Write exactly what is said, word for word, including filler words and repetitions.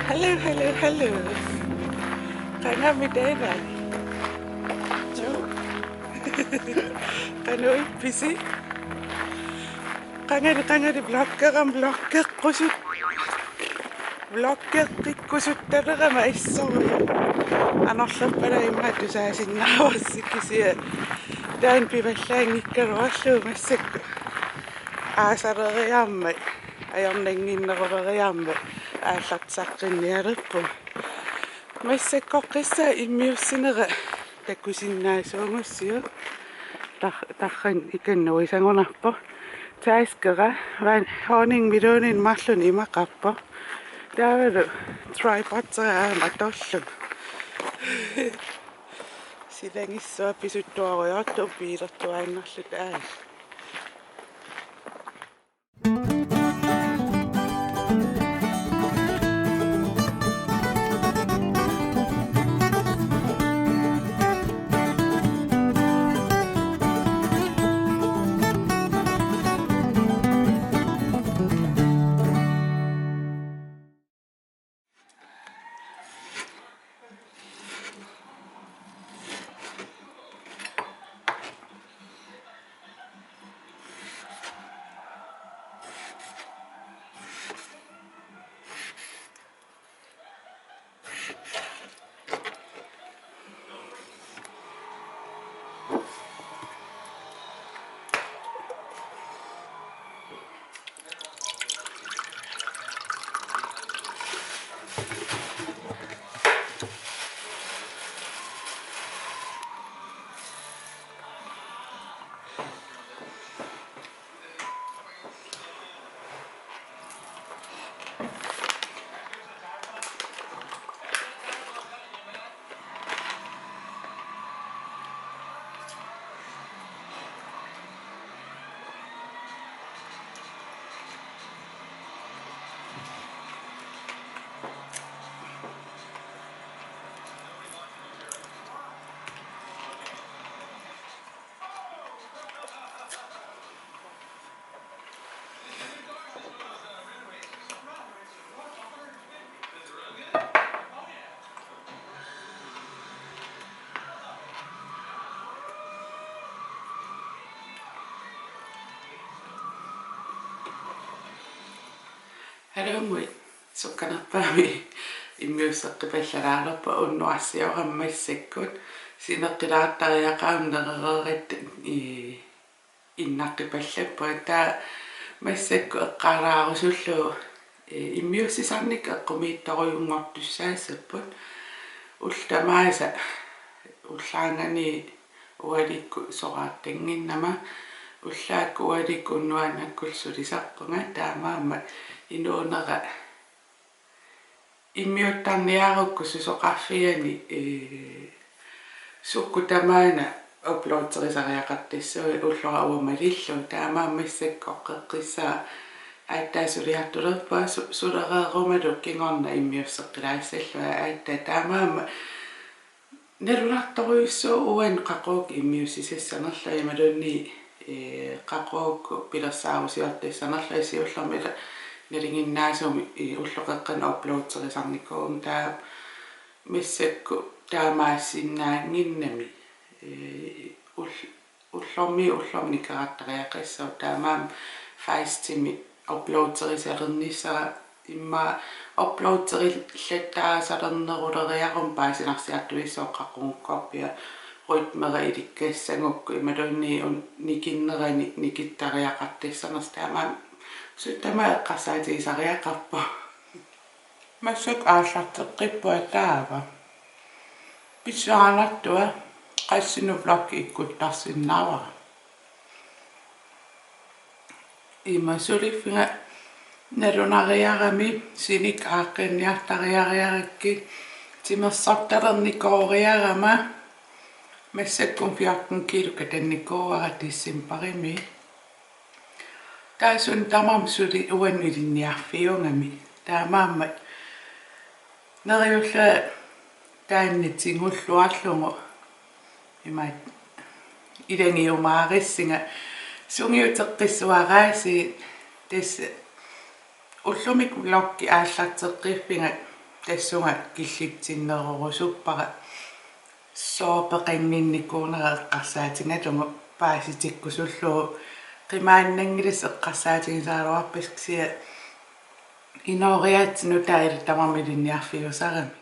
Hello, hello, hello. Qanga mitena. Qanoq ippisi? Qangali, qangali vloggerama, vloggeqqusut-, vloggeqqikkusuttalerama assorujuk. Anorlerpara immaqa tusaasinnaavarsi kisianni taanna pivallaanngikkaluarlugu massakkut. Aasaleriarmat, ajornannginneruleriarmat aallartissaqqinnialerpunga. Massakkorpiaq immiussinera takusinnaasuugussiuk. Tar-, tarrani ikannuisagunarpoq. Taskera vand-, honningmelonen marlunnik imaqarpoq. Taavalu tripodera aamma atorlugu. Silagissuaq pisuttuarujoortoq biilertuaannarluta aamma. Hallo moi. Sukkanerpaamik immiusseqqipallalaalerpunga unnuarsiorama massakkut. Sineqqilaartariaqarama nerereerat i- innaqqipallappunga, taava massakkut eqqaalaarusullugu, eh, immiussisarnikkut eqqumiitsorujunngortussaassapput. Ullut tamaasa ullaanngani ualikkut soraartannginnama, ullaakkut ualikkut unnuannakkullu sulisarpunga, taamaammat inuunera immiuttarniarukku susoqarfiani, ee, sukkut tamaana uploaderisariaqartassaguit ullora uanga malillugu, taamaammat massakkut qeqqissaa aatsaat suliartulerpunga su-, sulereerumalu kingorna immiusseqqilaassallunga aatsaat, taamaammat nalunartorujussuuvoq uani qaqugu immiussisassanerlunga imaluunniit, ee, qaqugu pilersaarusiortassanerlunga siullermik ila nalinginnaasumik, ee, ulloqeqqanut uploaderisarnikuuvunga, taava massakkut taamaassinnaannginnami, ee, ull-, ullormiit ullormut nikerartariaqassaaq, taamaammat Facetimi uploaderisalernissara immaqa uploaderillattaasalerneriaruma paasinarsiartussooq qaqugukkut, pia rytmera ilikkagukku imaluunniit un-, nikinnerani nikittariaqartassanersoq, taamaammat suut tamaat eqqarsaatigisariaqarpoq. Massakkut aallarteqqippunga taava. Pissanganartua qassinik vloggi ikkuttarsinnaavara. Ima suliffiga nalunariarami, sinik aaqqinniartariariarakkit, timersortalernikooriarama, massakkut fjorten kilo katannikuuara decembarimi. Taava suna tamarmi suli uannut ilinniarfiugami. Taamaammat neriullunga taanna tigulluarlugu imaattoq ilagiumaarissinga, sungiuteqqissuaraasiit, tassa ullumikkut vloggi aallarteqqiffiga tassunga killitsinnerusuppara sooq peqannginnikuunera eqqarsaatigalugu paasitikkusullugu qimaannanngilasi eqqarsaatigisaraluarpara kisianni inooriaatsinu taava tamarmi ilinniarfiusarami.